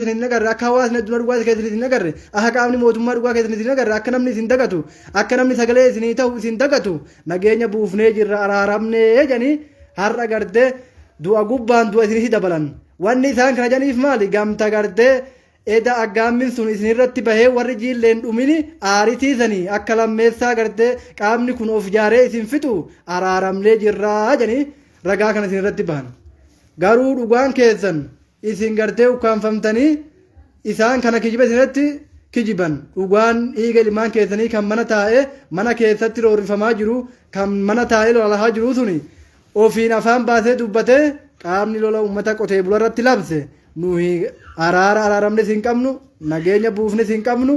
keessan hin agarre, akka hawaasni addunyaa dhugaa keessan hin agarre, akka qaamni mootummaa dhugaa keessan hin agarre, akka namni isin dagatu, akka namni sagalee isinii ta'u isin dagatu, nageenya buufnee jirra, araaramnee jedhanii har'a gartee du'a gubbaan du'a isinitti dabalan. Wanni isaan kana jedhaniif maali? Gamta gartee eda aggaammin sun isinirratti bahee warri jiilleen dhumini aaritii sanii akka lammeessaa gartee qaamni kun of jaaree isin fixu araaramnee jirraa jedhanii ragaa kana isinirratti bahan. Garuu dhugaan keessan isin gartee ukkaanfamtanii isaan kana kijiba isinirratti kijiban. Dhugaan dhiiga ilmaan keessanii kan mana taa'ee mana keessatti roorrifamaa jiru, kan mana taa'ee lolahaa jiru suni ofiin afaan baasee dubbatee qaamni lola uummata qotee bulaa irratti labse nuyi araara araaramnes hin qabnu, nageenya buufnes hin qabnu,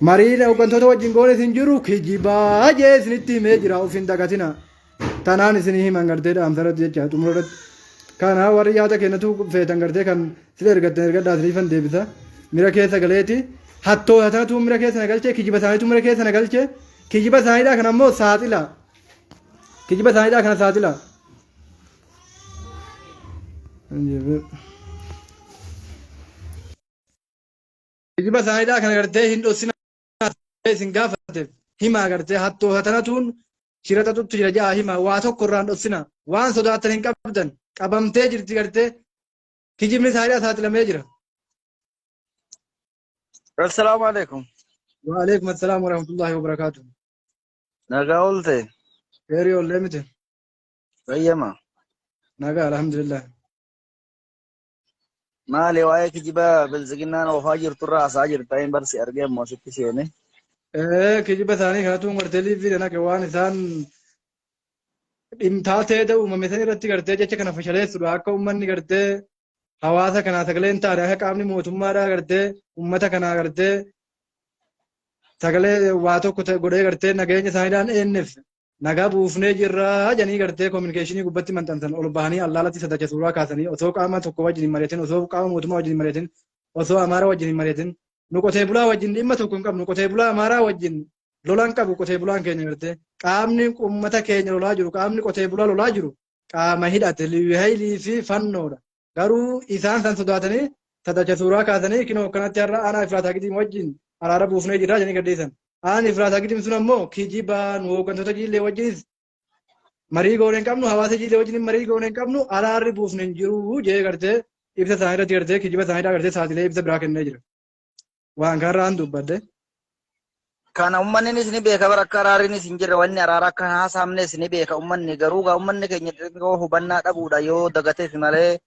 marii hooggantoota wajjin goones hin jiru, kijibaa jee isinitti himee jira. Of hin dagatina. Tanaan isinii himan gartee dhaamsa irratti jecha xumura irratti. Kana warri yaada kennatu feetan gartee kan sila ergattan ergadhaa, isiniifan deebisa. Mira keessa galeeti. Hattoota tanatu mira keessa na galchee, kijiba isaaniitu mira keessa na galchee, kijiba isaaniidhaa kana immoo saaxila. Kijiba isaaniidhaa kana saaxila. Kijiba isaaniidhaa kana gartee hin dhossina isin gaafateef himaa, gartee hattoota tanatuun shira xaxutti jira ja'a hima, waa tokko irraan dhossina, waan sodaattan hin qabdan, qabamtee jirti, gartee kijibni isaaniidhaa saaxilamee jira. Assalaamu alaikum. Waalaikum assalaam warahmatullahi wabarakaatuh. Nagaa oolte. Heerii oollee miti. Fayyama. Nagaa, alhamdulillah. Maali, waa'ee kijiba biltsiginnaan oofaa jirturraa haasa'aa jirta, hin barsi argee ammoo asitti seene. Ee, kijiba isaanii kanatu gartee liivii danaqe, waan isaan dhimtaatee ta'e uumame san irratti gartee jecha kana fashaleessudha, akka uummanni gartee hawaasa kanaa sagalee hin taane, akka qaamni mootummaadhaa gartee uummata kanaa gartee sagalee waa tokko ta'e godhee gartee nageenya isaaniidhaan eenneef nagaa buufnee jirra jedhanii gartee kominikeeshinii gubbatti maxxansan, ol bahanii allaalatti sadacha suuraa kaasanii, osoo qaama tokko wajjin hin mari'atin, osoo qaama mootummaa wajjin hin mari'atin, osoo Amaara wajjin hin mari'atin. Nu qotee bulaa wajjin dhimma tokko hin qabnu, qotee bulaa Amaaraa wajjin lola hin qabu. Qotee bulaan keenya gartee qaamni uummata keenya lolaa jiru, qaamni qotee bulaa lolaa jiru qaama hidhate liyyuu fi fannoodha. Garuu isaan san sodaatanii sadacha suuraa kaasanii kinoo akkanatti har'a aanaa Ifraataa Gidiim wajjin araara buufnee jirra jedhanii gadhiisan. Aanaan Ifraataa Gidiim sun ammoo kijibaa, nu hooggantoota jiillee wajjinis marii goone hin qabnu, hawaasa jiillee wajjin marii goone hin qabnu, araarri buufne hin jiru jee gartee ibsa isaanii irratti gartee kijiba isaanii gartee saaxilee ibsa biraa kennee jira. Waan kanarraan dubbadde. Kana uummanninis ni beeka bara, akka araarrinis hin jirre, wanni araara akka hin haasaamnes ni beeka uummanni. Garuu gaa uummanni keenya xixiqqoo hubannaa dhabuudha yoo dagateef malee,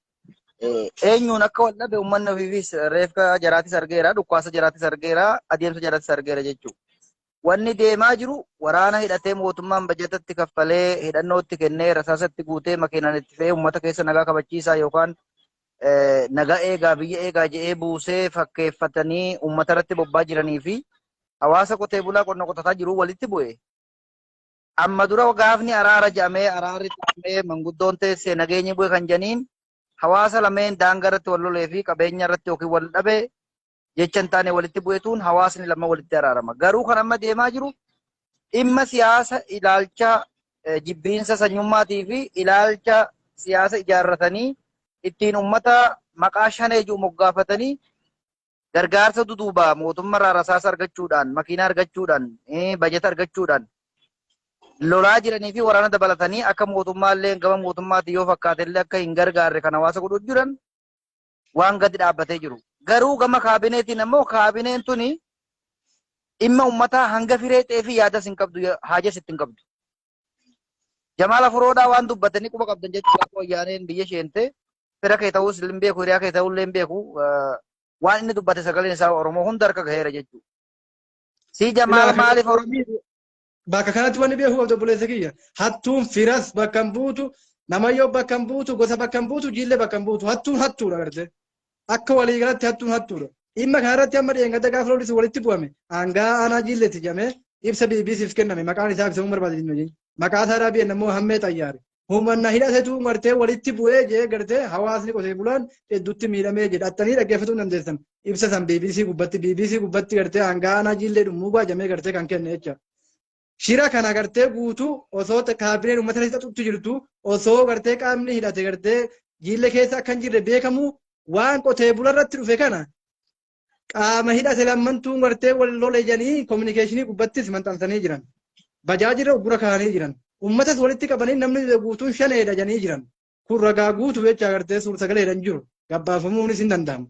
eenyuun akka wal dhabe uummanni ofiifis reefka jaraatis argeera, dhukkaasa jaraatis argeera, adeemsa jaraatis argeera jechuudha. Wanni deemaa jiru waraana hidhatee mootummaan bajatatti kaffalee, hidhannootti kennee, rasaasatti guutee, makiinaan itti fe'ee, uummata keessa nagaa kabachiisaa yookaan nagaa eegaa, biyya eegaa jedhee buusee fakkeeffatanii uummata irratti bobbaa jiranii fi hawaasa qotee bulaa qonna qotataa jiru walitti bu'e. Amma dura gaafni araara jedhamee araarri taa'amee manguddoon teessee nageenyi bu'e kan jedhaniin hawaasa lameen daangaa irratti wal lolee fi qabeenya irratti yookiin wal dhabe jecha hin taane walitti bu'etuun hawaasni lama walitti araarama. Garuu kan amma deemaa jiru dhimma siyaasa ilaalcha jibbiinsa sanyummaatii fi ilaalcha siyaasa ijaarratanii ittiin uummata maqaa shanee jiru moggaafatanii gargaarsa duduubaa mootummarraa rasaasa argachuudhaan, makiinaa argachuudhaan, bajeta argachuudhaan lolaa jiranii fi waraana dabalatanii akka mootummaallee gama mootummaatiin yoo fakkaate illee akka hin gargaarre kan hawaasa godhuu jiran waan gadi dhaabbatee jiru. Garuu gama kaabineetiin ammoo kaabineen tuni dhimma uummataa hanga firee xeefii yaadas hin qabdu, haajas itti hin qabdu. Jamaal Afuroodhaa waan dubbatanii quba qabdan jechuudha. Wayyaaneen biyya isheente fira kee ta'uus hin beeku, hiriyaa kee ta'uu illee hin beeku. Waan inni dubbate sagaleen isaa Oromoo hunda harka gaheera jechuudha. Si Jamaal maaliif Oromoo Bakka kanatti wanni beekuu qabdu, obboleessa kiyya. Hattuun firas bakka hin buutu, namayyoo bakka hin buutu, gosa bakka hin buutu, jiillee bakka hin buutu. Hattuun hattuudha gartee. Akka waliigalatti hattuun hattuudha. Dhimma kanarratti amma dheengadda gaafa lolli sun walitti bu'ame aangaa aanaa jiilleetti jedhamee ibsa BBCf kenname, maqaan isaa ibsamuu barbaade jennu. Maqaa isaa dhaabeen ammoo hammee xayyaare. Humna hidhatetu gartee walitti bu'ee jee gartee hawaasni qotee bulaan hedduutti miidhamee jedha. Attanii dhaggeeffatuu hin dandeessan. Ibsa san BBC gubbatti gartee aangaa aanaa jiillee dhummuu baajamee gartee kan kenne jecha. Shira kana gartee guutuu osoo kaabineen uummata keessa xaxutti jirtu, osoo gartee qaamni hidhate gartee jiillee keessa akka hin jirre beekamu. Waan qotee bulaa irratti dhufe kana qaama hidhate lammantuun gartee wal lole jedhanii kominikeeshinii gubbattis maxxansanii jiran. Bajaajirra uggura kaa'anii jiran. Uummatas walitti qabanii namni guutuun shaneedha jedhanii jiran. Kun ragaa guutuu jecha gartee suur sagaleedhaan jiru. Gabbaafamuunis hin danda'amu.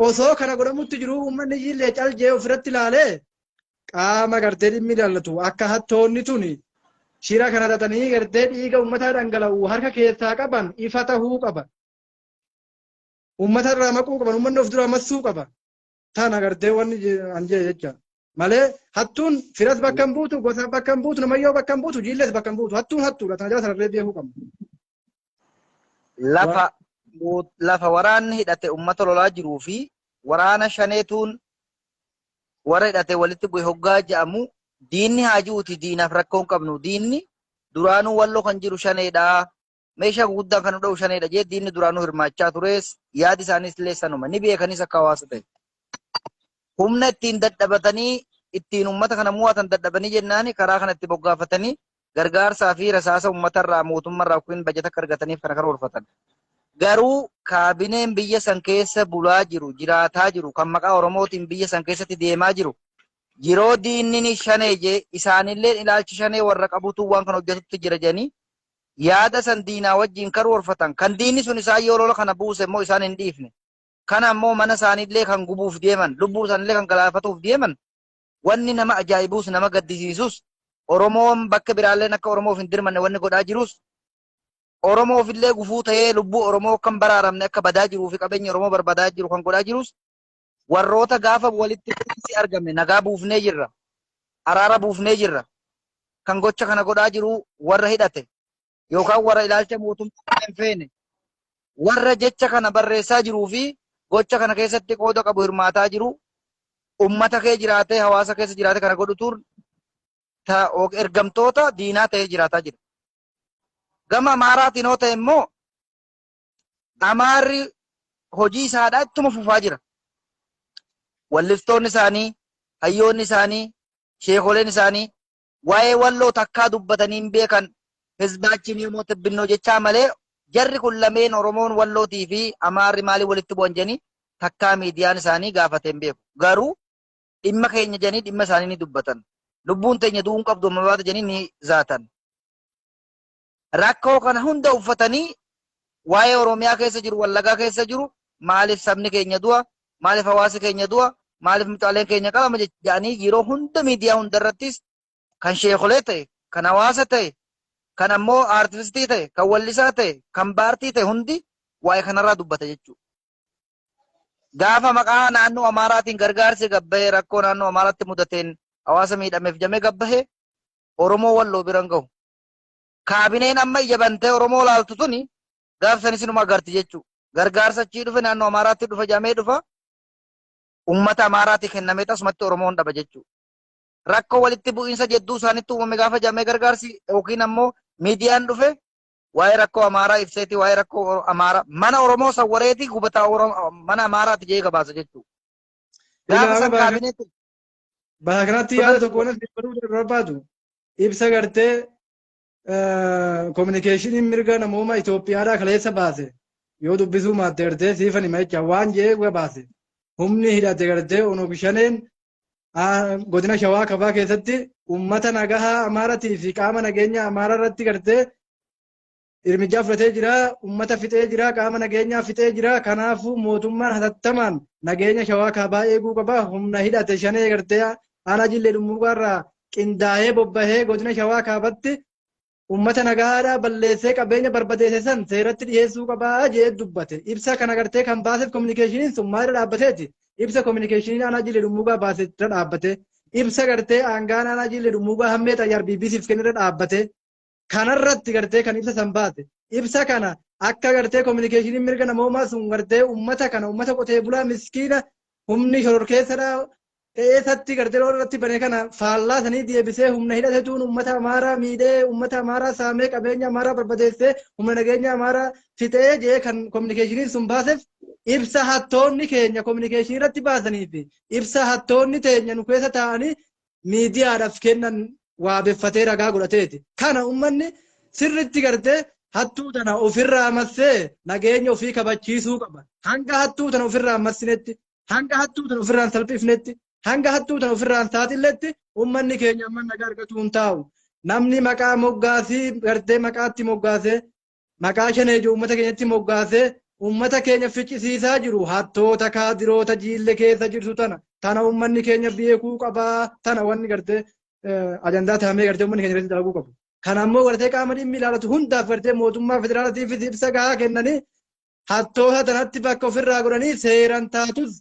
Osoo kana godhamutti jiru uummanni illee caljee ofirratti ilaalee qaama gartee dhimmi ilaallatu akka hattoonni tuni shira kana xaxanii gartee dhiiga uummataa dhangala'u harka keessaa qaban ifa tahuu qaba. Uummata irraa maquu qaban, uummanni of duraa massuu qaba. Tana gartee wanni an jee jecha. Malee hattuun firas bakka hin buutu, gosa bakka hin buutu, namayyoo bakka hin buutu, jiillees bakka hin buutu. Hattuun hattuudha. Tana jala sararree beekuu qabna. Lafa waraanni hidhate uummata lolaa jiruu fi waraana shaneetuun warra hidhate walitti bu'e hoggaa jedhamu, diinni haa ji'uuti, diinaaf rakkoo hin qabnu. Diinni duraanuu Walloo kan jiru shaneedha. Meeshaa guguddaan kan dha'u shaneedha jee diinni duraanuu hirmaachaa tures, yaadi isaaniis illee sanuma ni beekanis akka hawaasa ta'e. Humna ittiin dadhabatanii ittiin uummata kana mo'atan dadhabanii jennaani karaa kana itti boggaafatanii gargaarsaa fi rasaasa uummatarraa, mootummarraa yookiin bajata akka argataniif kana karoorfatan. Garuu kaabineen biyya san keessa bulaa jiru, jiraataa jiru, kan maqaa Oromootiin biyya san keessatti deemaa jiru, yeroo diinni shanee jee isaanillee ilaalchi shanee warra qabutu waan kana hojjetutti jira jedhanii yaada san diinaa wajjin karoorfatan. Kan diinni sun isaan yoo lola kana buuse immoo isaan hin dhiifne. Kana immoo mana isaaniillee kan gubuuf deeman, lubbuu isaaniillee kan galaafatuuf deeman, wanni nama ajaa'ibuus nama gaddisiisus, Oromoon bakka biraalleen akka Oromoof hin dirmanne wanni godhaa jirus, Oromoofillee gufuu ta'ee lubbuu Oromoo kan baraaramne akka badaa jiruu fi qabeenya Oromoo barbaadaa jiru kan godhaa jirus, warroota gaafa walitti bu'iinsi argame nagaa buufnee jirra, araara buufnee jirra, kan gocha kana godhaa jiru warra hidhate yookaan warra ilaalcha mootummaa hin feene, warra jecha kana barreessaa jiruu fi gocha kana keessatti qooda qabu hirmaataa jiru, ummata kee jiraatee hawaasa keessa jiraatee kana godhutuun ergamtoota diinaa ta'ee jiraataa jira. Gama Amaaraatiin yoo ta'e immoo Amaarri hojii isaadhaa ittuma fufaa jira. Walliftoonni isaanii, hayyoonni isaanii, sheekoleen isaanii waa'ee Walloo takkaa dubbatanii hin beekan, hizbaachiin yommuu tibbinnoo jechaa malee jarri kun lameen Oromoon Wallootii fi Amaarri maalii walitti bu'an jedhanii takkaa miidiyaan isaanii gaafatee hin beeku. Garuu dhimma keenya jedhanii dhimma isaanii ni dubbatan. Lubbuun teenya du'uun qabdu amma baata jedhanii ni zaatan. Rakkoo kana hunda uffatanii waa'ee Oromiyaa keessa jiru, Wallagaa keessa jiru, maaliif sabni keenya du'a, maaliif hawaasi keenya du'a, maaliif mucaaleen keenya qalama jedhanii yeroo hunda miidiyaa hundarrattis kan sheekolee ta'e, kan hawaasa ta'e, kan ammoo aartistii ta'e, kan wallisaa ta'e, kan baartii ta'e hundi waa'ee kanarraa dubbata jechuudha. Gaafa maqaa naannoo Amaaraatiin gargaarsi gabbahee rakkoo naannoo Amaaraatti mudateen hawaasa miidhameef jamee gabbahee Oromoo Walloo biran gahu. Kaabineen amma ija bantee Oromoo laaltu tuni gaaf sanis inuma agarti jechuudha. Gargaarsa achii dhufe naannoo Amaaraatti dhufa jamee dhufa uummata Amaaraatti kennamee tasumatti Oromoon dhaba jechuudha. Rakkoo walitti bu'iinsa jedduu isaanitti uumame gaafa jamee gargaarsi yookiin ammoo miidiyaan dhufe waa'ee rakkoo Amaaraa ibseeti, waa'ee rakkoo Amaaraa mana Oromoo sawwareeti gubataa mana Amaaraati jee gabaasa jechuudha. Gaafa san kaabineetti. Bakka kanatti yaada tokko waan asii barbaadu, ibsa gartee kominikeeshiniin mirga namooma Itoophiyaadhaa kaleessa baase yoo dubbisuu maatte gartee siifan hima jecha waan jee gabaase. Humni hidhate gartee Onog Shaneen godina Shawaa Kabaa keessatti uummata nagahaa Amaaratii fi qaama nageenya Amaaraa irratti gartee irmijaa fudhatee jira, uummata fixee jira, qaama nageenyaa fixee jira. Kanaafuu mootummaan hatattamaan nageenya Shawaa Kaabaa eeguu qaba. Humna hidhate Shanee gartee aanaa Jillee Dhummuugaarraa qindaa'ee bobbahee godina Shawaa Kaabatti uummata nagahaadhaa balleessee qabeenya barbadeesse san seeratti dhiyeessuu qabaa jee dubbate. Ibsa kana gartee kan baaseef kominikeeshiniin sun maalirra dhaabbateeti? Ibsa kominikeeshiniin aanaa Jillee Dhummuugaa baase irra dhaabbate. Ibsa gartee aangaan aanaa Jillee Dhummuugaa Hammee Xayyaar BBCf kennirra dhaabbate. Kanarratti gartee kan ibsa san baase. Ibsa kana akka gartee kominikeeshiniin mirga namoomaa sun gartee uummata kana, uummata qotee bulaa miskiina humni shororkeessadhaa qe'eessatti gartee lola irratti bane kana faallaa sanii deebisee humna hidhatetuun uummata Amaaraa miidhee, uummata Amaaraa saamee, qabeenya Amaaraa barbadeessee, humna nageenya Amaaraa fixee jee kan kominikeeshiniin sun baaseef, ibsa hattoonni keenya kominikeeshinii irratti baasanii fi ibsa hattoonni teenya nu keessa taa'anii miidiyaadhaaf kennan waabeffatee ragaa godhateeti. Kana uummanni sirritti gartee Hattuu tana ofirraa massee nageenya ofii kabachiisuu qaba. Hanga hattuu tana ofirraa massinetti, hanga hattuu tana ofirraan salphifnetti, hanga hattuu tana ofirraan saaxilletti uummanni keenya amma nagaa argatu hin taa'u. Namni maqaa moggaasii gartee maqaatti moggaasee, maqaa shanee jiru uummata keenyatti moggaasee uummata keenya ficcisiisaa jiru hattoota kaadiroota jiille keessa jirtu tana. Tana uummanni keenya beekuu qabaa. Tana wanni gartee ajandaa taamee gartee uummanni keenya irratti dalaguu qabu. Kana ammoo gartee qaama dhimmi ilaalatu hundaaf gartee mootummaa federaalaatiifis ibsa gahaa kennanii hattoota tanatti bakka ofirraa godhanii seeraan taatus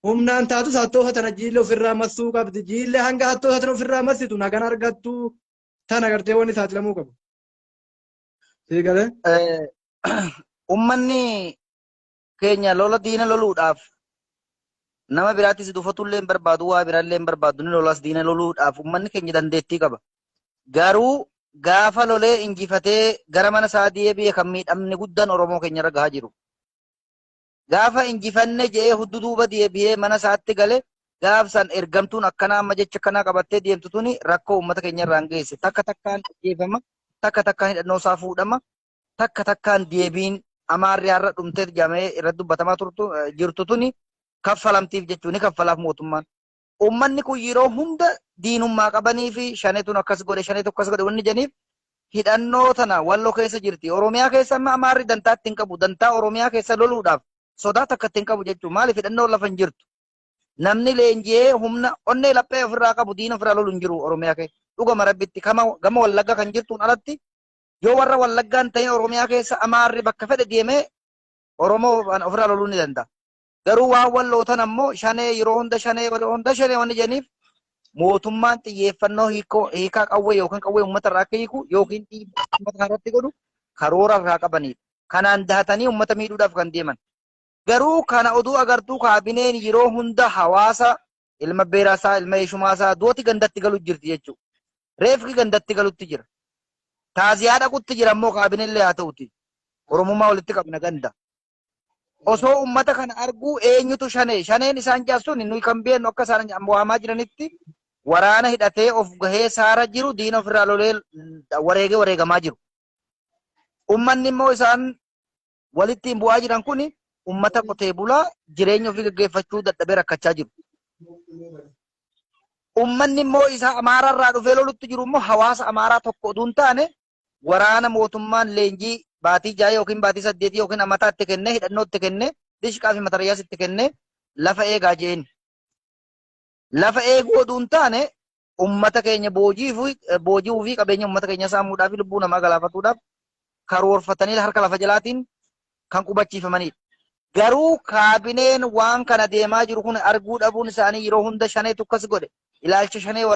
humnaan taatus hattoota tana jiille ofirraa massuu qabdi. Jiille hanga hattoota tana ofirraa massitu nagaan argattu, tana gartee wanni saaxilamuu qabu. Sii galee? Uummanni keenya lola diina loluudhaaf nama biraattis dhufatullee hin barbaadu, waa biraallee hin barbaadu, ni lolas. Diina loluudhaaf uummanni keenya dandeettii qaba. Garuu gaafa lolee injifatee gara mana isaa deebi'e kan miidhamni guddaan Oromoo keenya irra gahaa jiru. Gaafa injifanne je'ee hudduu duuba deebi'ee mana isaatti gale, gaafsan ergamtuun akkanaa amma jecha akkanaa qabattee deemtu tuni rakkoo uummata keenya irraan geesse. Takka takkaan ajjeefama, takka takkaan hidhannoo isaa fuudhama, takka takkaan deebiin Amaarri har'a dhumtee jedhamee irratti dubbatamaa turtu jirtu tuni kaffalamtiif jechuun ni kaffalaaf mootummaan. Uummanni kun yeroo hunda diinummaa qabanii fi shaneetun akkas godhe, shaneetu akkas godhe wanni jedhaniif hidhannoo tana Walloo keessa jirti. Oromiyaa keessa amma Amaarri dantaa ittiin qabu. Dantaa Oromiyaa keessa loluudhaaf sodaa takka ittiin qabu jechuudha. Maaliif? Hidhannoo lafa hin jirtu. Namni leenji'ee humna onnee laphee ofirraa qabu diina ofirraa lolu hin jiru Oromiyaa keessa. Dhugama Rabbitti gama Wallagga kan jirtuun alatti, yoo warra Wallaggaan ta'in, Oromiyaa keessa Amaarri bakka fedhe deemee Oromoo ofirraa loluu ni danda'a. Garuu waan Wallootan ammoo shanee yeroo hunda, shanee yeroo hunda, shanee wanni jedhaniif mootummaan xiyyeeffannoo hiikaa qawwee yookiin qawwee uummata irraa akka hiiku yookiin dhiibbaa uummata kanarratti godhu karoora irraa qabanidha. Kanaan dahatanii uummata miidhuudhaaf kan deeman. Garuu kana oduu agartuu kaabineen yeroo hunda hawaasa ilma beeraasaa, ilma eeshumaasaa du'ooti gandatti galu jirti jechuudha. Reefki gandatti galutti jira. Taaziyaa dhaqutti jira ammoo kaabineen illee haa ta'uti. Oromummaa walitti qabna ganda. Osoo uummata kana arguu eenyutu shanee? Shaneen isaan jaarsuun nuyi kan beeknu akka isaan waamaa jiranitti waraana hidhatee of gahee saara jiru, diina ofirraa lolee wareegee wareegamaa jiru. Uummanni immoo isaan walitti hin bu'aa jiran kun uummata qotee bulaa jireenya ofii gaggeeffachuu dadhabee rakkachaa jiru. Uummanni immoo isa Amaaraarraa dhufee lolutti jiru immoo hawaasa Amaaraa tokko oduu hin taane, waraana mootummaan leenjii baatii 6 yookiin baatii 8 yookiin amataa itti kennee, hidhannoo itti kennee, dishqaa fi matarayyaas itti kennee lafa eegaa jeen. Lafa eeguu oduu hin taane uummata keenya booji'uu fi qabeenya uummata keenya saamuudhaa fi lubbuu namaa galaafatuudhaaf karoorfatanii harka lafa jalaatiin kan qubachiifamanidha. Garuu kaabineen waan kana deemaa jiru kun arguu dhabuun isaanii yeroo hunda shaneetu akkas godhe. Ilaalcha shanee warra